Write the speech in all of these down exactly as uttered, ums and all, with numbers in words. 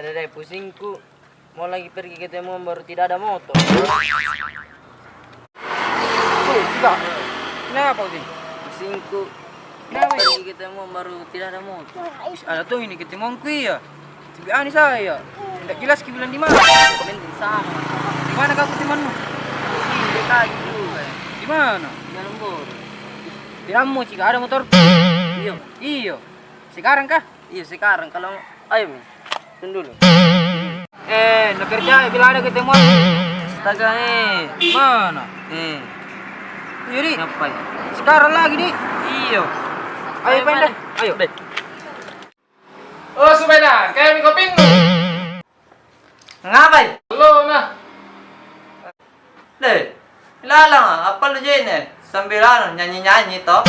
Deh, deh, pusingku. Mau lagi pergi ketemuan baru tidak ada motor. Woi, tidak. Kenapa kau sih? Pusingku. Kenapa? Pergi ketemuan baru tidak ada motor. Ih, ada tuh ini ketemuanku, iya. Tapi aneh saya. Tidak jelas ki bilang di mana. Mending sama. Di mana kau ketemuanmu? Di sini, di tadi juga. Di mana? Di dalam bor. Di dalammu, cika ada motor. Iyo. Iyo. Sekarang kah? Iya, sekarang kalau, ayo mi. Tunggu dulu. Eh, nda percaya bila ada ketemuan. Astaga, eh. Mana? Eh. Iya, Di. Ngapain? Sekarang lagi, Di. Iyo. Ayo, ayo, pindah. Ayo. Deh. Oh, Subeda, kayak mi kopingmu. Ngapai? Belum, nah. Deh, lalang, apa lu je ne? Sambil anu, nyanyi-nyanyi, toh.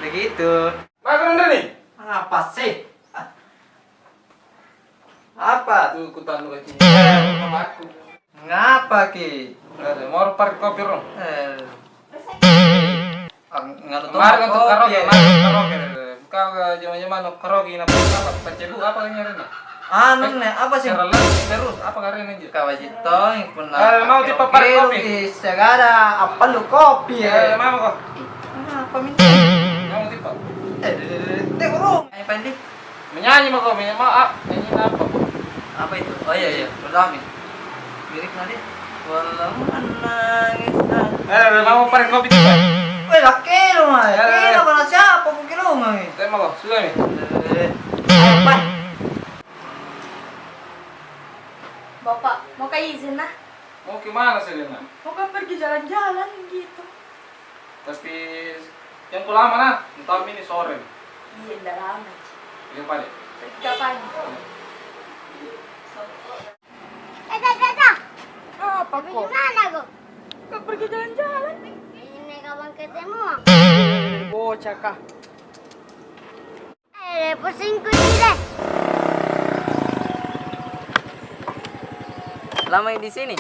Begitu. Makan udah nih? Apa sih? Apa? Tuh, ku tanu kecil. Eh, sama aku. Ngapa ki? Ada, mau par kopi, Rom? Eh. Ang-, nganu tuh kemarin untuk kopi, karaoke, eh. Kemarin untuk karaoke. Kau, eh, zaman-zaman karaoke, apa, apa, pecebu, apa yang ada nih? Anu, ne, apa sih? Terus, apa karen aja? Kau aja tong, pernah. Eh, mau tipe par kopi? Segala, apa lu kopi, eh? Eh, mau kok? Ih, kenapa minta? Mau tipe? Eh, deh, deh, deh, deh, deh, burung. Ayo, Pandi. Menyanyi mako, menyanyi, mau, ah, nyanyi apa, Bu? Apa itu? Oh, iya, iya, pertama. Lirik tadi. Walau menangis dan eh, mau paling kopi juga. Weh, laki lu, Mai. Eh, eh, eh. Kira pada siapa, ku kira, Mai. Saya mau, sudah, Mi. Eh, eh, eh. Apa? Bapak, mau ka izin, nah? Mau ke mana, Selena? Mau ka pergi jalan-jalan gitu. Tapi, yang ku lama, nah, entah ini sore. Iya, ndak lama. Iya, paling. Pergi kapan? Eh, dah, dah, dah. Apa kau? Gimana kau? Kau pergi jalan-jalan. Ini kawan ketemu. Bocah kah? Eh, pusingku ini deh. Lama di sini?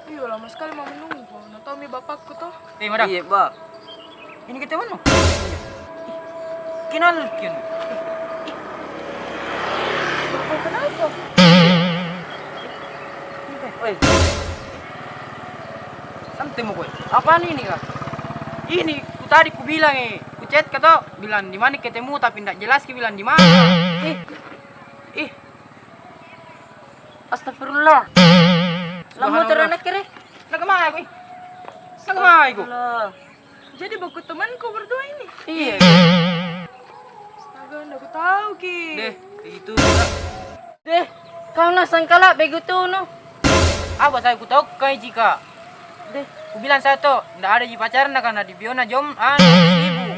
Iya, lama sekali mau menunggu. Nda tau mi bapakku toh. Eh, madam. Iya, Pak. Ini kita mana? Ih, kenal, kenal. Ih, ih. Kenal kau? Woi. Santai mo, woi. Apaan ini kah? Ini, ku tadi ku bilang, eh. Ku chat ka toh, bilang di mana ketemu, tapi ndak jelas ki bilang di mana. Ih. Ih. Astagfirullah. Lah motor anak kere. Nak kemana ku? Nak kemana ku? Astagfirullah. Jadi baku temanku berdua ini? Iya. Astaga, ndak ku tau ki. Deh, begitu juga. Deh, kau na sangkala begitu no. Apa saya ku tau kai jika. Deh, ku bilang saya toh, ndak ada ji pacarna karena di Biona jom, anu, sibuk.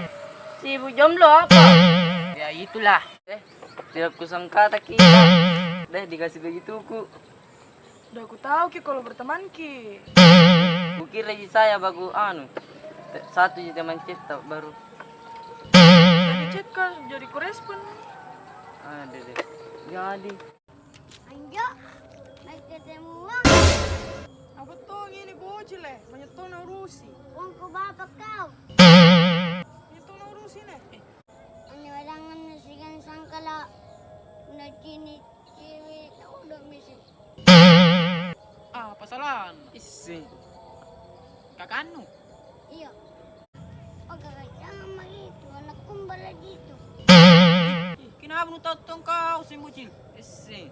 Sibuk jomblo apa? Ya itulah. Eh, tidak kusangka taki. Deh, dikasih begituku. Ndak ku tau ki kalau berteman ki. Kukira ji saya baku anu, te-, satu ji teman chat baru. Jadi chat ka, jadi ku respon. Ah, deh, deh. Jadi. Anjo, mai ketemu uang. Apa tong ini bocil, eh? Banyak tong na urusi. Uangku bapak kau. Banyak tong na urusi, ne. Ini wadangan na sigan sangkala na cini ciwi na udah misi. Ah, pasalan. Isi. Kakaknu? Iya. Oh, kakak, jangan begitu. Anak kumbal lagi itu. Ih, kenapa nu tau tong kau, si Mucil? Isi.